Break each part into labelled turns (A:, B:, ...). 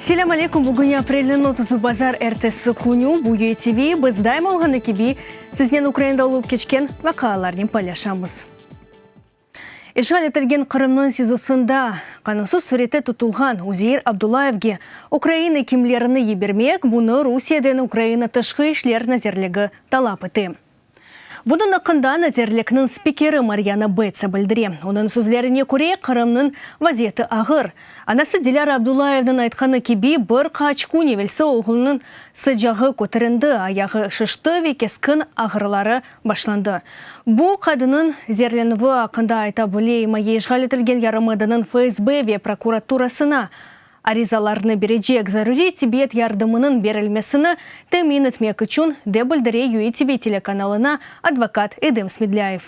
A: Selâm aleyküm, bugün aprelniñ otuzı bazar ertesi künü, bu UATV, biz daima olğanı kibi siznen Ukrainada olıp keçken vaqialarnen paylaşamız. İşğal etilgen Qırımnıñ SİZOsında qanunsız sürette tutulğan Uzeir Abdullayevge ukrain ekimlerini yibermek, bunı Rusiyeden Ukraina Tışqı işler nazirligi talap ete. Bunıñ aqqında nazirlikniñ spikeri Maryana Betsa bildire. Onıñ sözlerine köre, Qırımnıñ vaziyeti ağır. Anası Dilâra Abdullayevniñ aytqanı kibi, bir qaç kün evelsi oğlunıñ sıcağı köterindi, ayağı şişti ve keskin ağrıları başlandı. Bu qadınıñ zeerlenüvi aqqında ayta bile, imaye işğal etilgen yarımadanıñ FSB ve prokuraturasına arizalarnı berecek, zaruriy tibbiyet yardımınıñ berilmesini temin etmek içün, dep bildire UATV telekanalına advokat Edem Smedlâyev.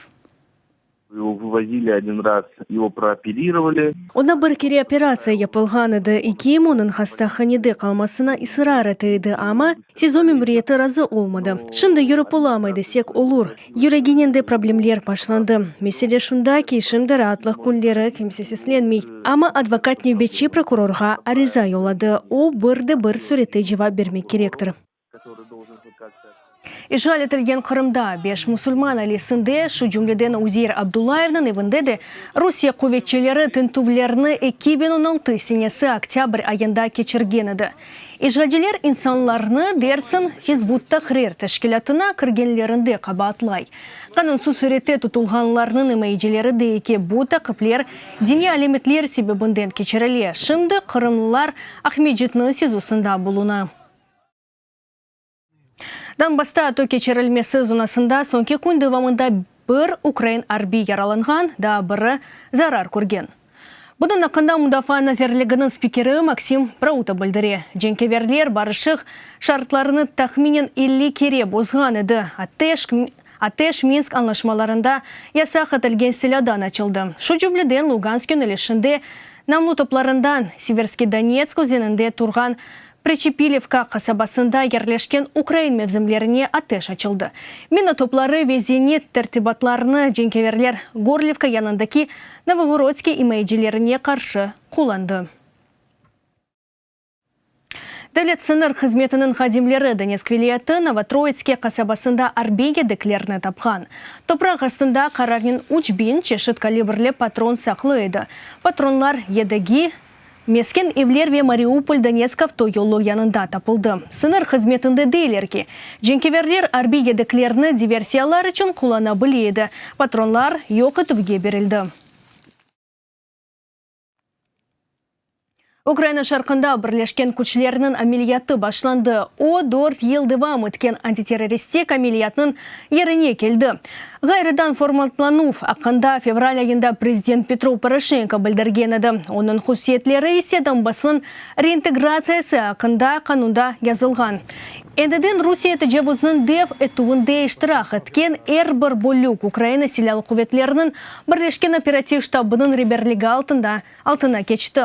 B: Ego vıvozili odin raz, ego prooperirovali.
A: Oña bir kere operatsiya yapılğan edi, ekim onıñ hastahanede qalmasına israr ete edi, amma SİZO memuriyeti razı olmadı. Şimdi yürip olamay desek olur. Yüreginen de problemler başlandı. Mesele şunda ki, şimdi raatlıq künleri kimse seslenmey. Amma advokat nevbetçi prokurorğa ariza yolladı, o, bir de bir sürette cevap bermek kerektir. İşğal etilgen Qırımda beş musulman ailesinde, şu cümleden Uzeir Abdullayevniñ evinde de Rusiye quvetçileri tintüvlerni 2016 senesi oktâbr ayında keçirgen edi. İşğalciler insanlarnı, dersiñ, Hizb ut-Tahrir teşkilâtına kirgenlerinde qabaatlay. Qanunsız sürette tutulğanlarnıñ imayecileri dey ki, bu taqipler diniy alâmetler sebebinden keçirile. Şimdi qırımlılar Aqmescitniñ SİZOsında buluna. Donbassta atuv keçirilmesi zonasında soñki kün devamında bir ukrain arbiy yaralanğan, daa biri zarar körgen. Bunıñ aqqında Mudafaa nazirliginiñ spikeri Maksim Prauta bildire. Cenkâverler barışıq şartlarını tahminen 50 kere bozğan edi, ateş ateş Minsk añlaşmalarında yasaq etilgen silâdan açıldı, şu cümleden Lugansk yönelişinde namlu toplarından Siverskiy Donets özeninde turğan Priçepilivka qasabasında yerleşken ukrain mevzimlerine ateş açıldı. Mina topları ve zenit tertibatlarını cenkâverler Gorlivka yanındaki Novoğorodskiy imayecilerine qarşı qullandı. Devlet sıñır hızmetiniñ hadimleri Donetsk vilâyeti Novotroitskiy qasabasında arbiy yedeklerni tapqan. Topraq astında qararnen 3000 çeşit kalibrli patron saqlı edi. Patronlar yedegi, Mesken evler ve Mariupol-Donetsk avto yolu yanında tapıldı. Sıñır hızmetinde deyler ki, cenkeverler arbiy yedeklerni diversiyalar içün qullana bile edi. Patronlar yoq etüvge berildi. Ukraina şarqında Birleşken küçlerniñ ameliyatı başlandı. O, dört yıl devam etken antiterroristik ameliyatnıñ yerine keldi. Ğayrıdan formatlanuv aqqında fevral ayında prezident Petro Poroşenko bildirgen edi. Onıñ hususiyetleri ise Donbassnıñ reintegratsiyası aqqında qanunda yazılğan. Endiden Rusiye tecavuzınıñ def etüvinde iştirak etken er bir bölük Ukraina Silâlı quvetleriniñ Birleşken operativ ştabınıñ reberligi altında altına keçti.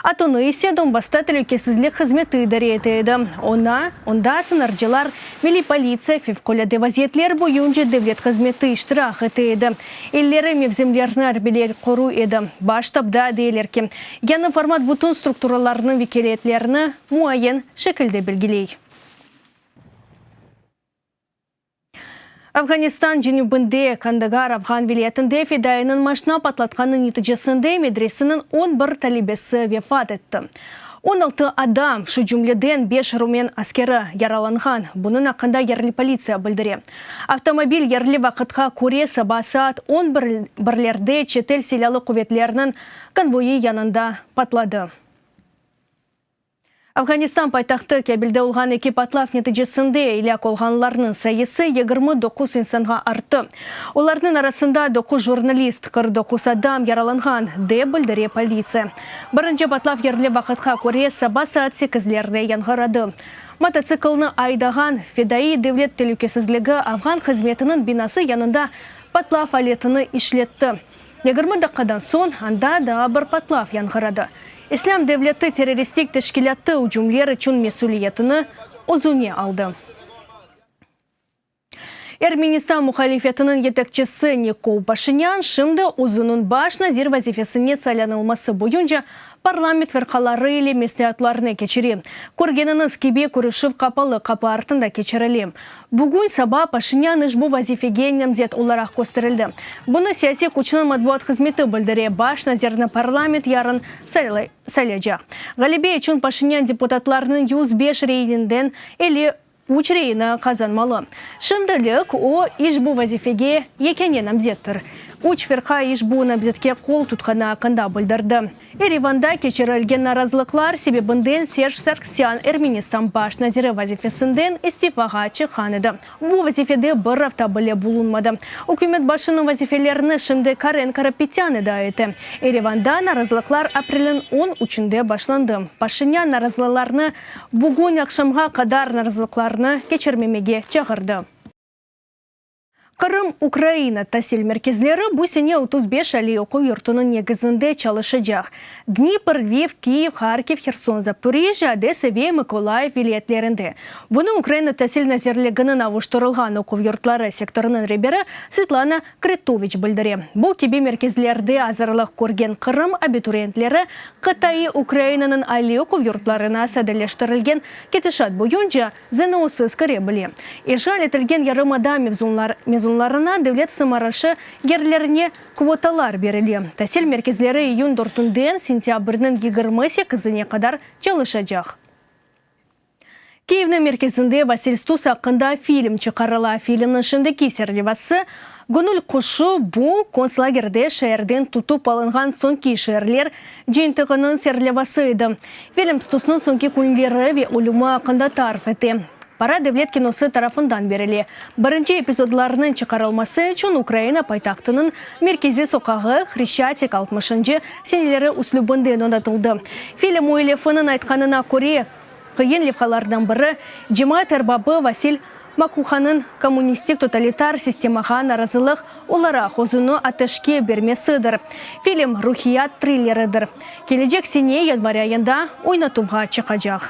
A: ATOnı ise Donbassta telükesizlik hızmeti idare ete edi. Oña, onda sıñırcılar, milliy politsiya, fevqulâde vaziyetler boyunca devlet hızmeti iştirak ete edi. İlleri mevzimlerni arbiyler qoruy edi. Baş ştabda deyler ki, yañı format bütün strukturalarnıñ vekâletlerini muayyen şekilde belgiley. Afğanistan cenübinde, Kandahar afğan vilâyetinde fedainiñ maşna patlatqanı neticesinde medreseniñ 11 talebesi vefat etti. 16 adam, şu cümleden beş rumen askeri, yaralanğan. Bunıñ aqqında yerli politsiya bildire. Avtomobil yerli vaqıtqa köre saba saat on birlerde çetel silâlı quvetleriniñ konvoyı yanında patladı. Afğanistan paytahtı Kabilde olğan eki patlav neticesinde elâk olğanlarnıñ sayısı 29 insanğa arttı. Olarnıñ arasında doquz jurnalist, 49 adam yaralanğan, dep bildire politsiya. Birinci patlav yerli vaqıtqa köre saba saat sekizlerde yañğıradı. Mototsiklni aydağan fedaiy devlet telükesizligi afğan hızmetiniñ binası yanında patlav aletini işletti. 20 daqqadan soñ anda daa bir patlav yañğıradı. İslâm devleti terroristik teşkilâtı ücümler içün mesüliyetini özüne aldı. Ermenistan muhalifetiniñ yetekçisi Nikol Paşinyan şimdi özüniñ baş nazir vazifesine saylanılması boyunca parlament firqaları ile mesleatlarnı keçire. Körgeniñiz kibi, körüşüv qapalı qapı artında keçirile. Bugün saba Paşinyan işbu vazifege namzet olaraq kösterildi. Bunı siyasiy küçniñ matbuat hızmeti bildire. Baş nazirni parlament yarın saylaycaq. Ğalebe içün Paşinyan deputatlarnıñ 105 reyinden 53 reyini qazanmalı. Şimdilik o, işbu vazifege yekâne namzettir. Üç firqa işbu namzetke qol tutqanı aqqında bildirdi. Erevanda keçirilgen narazılıqlar sebebinden Serj Sargsyan Ermenistan baş naziri vazifesinden istifağa çıqqan edi. Bu vazifede bir afta bile bulunmadı. Ükümet başınıñ vazifelerini şimdi Karen Karapetyan eda ete. Erevanda narazılıqlar aprelniñ on üçünde başlandı. Paşinyan narazılılarnı bugün aqşamğa qadar narazılıqlarnı keçirmemege çağırdı. Qırım Ukraina tasil merkezleri bu sene 35 aliy oquv yurtunıñ negizinde çalışacaq, Dnipr, Lviv, Kiyev, Harkiv, Herson, Zaporijjâ, Odesa ve Mıkolayiv vilâyetlerinde. Bunı Ukraina Tasil nazirliginiñ avuştırılğan oquv yurtları sektorınıñ reberi Svetlana Krıtoviç bildire. Bu kibi merkezlerde azırlıq körgen Qırım abituriyentleri qıtaiy Ukrainanıñ aliy oquv yurtlarına sadeleştirilgen ketişat boyunca ZNOsız kire bile. İşğal etilgen yarımada mezunlarına devlet sımarışı yerlerine kvotalar berile. Tasil merkezleri iyün dörtünden sentâbrniñ 28-ine qadar çalışacaq. Kiyevniñ merkezinde Vasil Stus aqqında film çıqarıla. Filmniñ şimdiki serlevası, Gönül quşu, bu, kontslagerde şeerden tutıp alınğan soñki şeerler cıyıntığınıñ serlevası edi. Film Stusnıñ soñki künleri ve ölümi aqqında tarif ete. Para devlet kinosı tarafından berile. Birinci epizodlarnıñ çıqarılması içün Ukraina paytahtınıñ merkeziy soqağı Hreşçatik altmışıncı seneleri üslübinde donatıldı. Film müellifiniñ aytqanına köre, qıyın levhalardan biri, cemaat erbabı Vasil Makuhanıñ kommunistik totalitar sistemağa narazılıq olaraq özüni ateşke bermesidir. Film, ruhiyat trilleridir. Kelecek sene yanvar ayında oynatuvğa çıqacaq.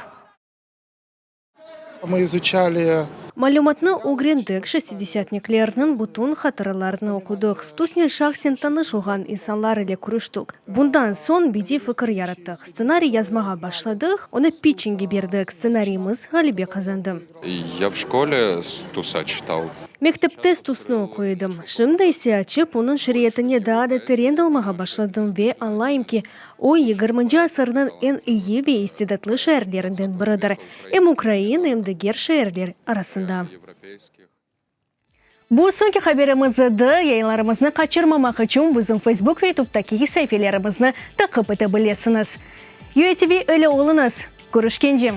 C: Mı izuçali.
A: Malümatnı ögrendik, şestidesâtniklerniñ bütün hatıralarını oqudıq, Stusnen şahsen tanış olğan insanlar ile körüştik. Bundan soñ bediy fikir yarattıq, stsenariy yazmağa başladıq, onı pitçingge berdik, stsenariyimiz ğalebe qazandı.
D: Ya v şkole Stusa çıtal.
A: Mektepte Stusnı oquy edim. Şimdi ise açıp, onıñ şiiriyetine daa da teren dalmağa başladım ve añlayım ki, o, yigirminci asırnıñ eñ eyi ve istidatlı şairlerinden biridir, em ukrain, em diger şairler arasında. Bu soñki haberimiz edi. Yayınlarımıznı qaçırmamaq içün bizim Facebook ve YouTube'daki saifelerimizni taqip ete bilesiñiz. UATV ile oluñız! Körüşkence!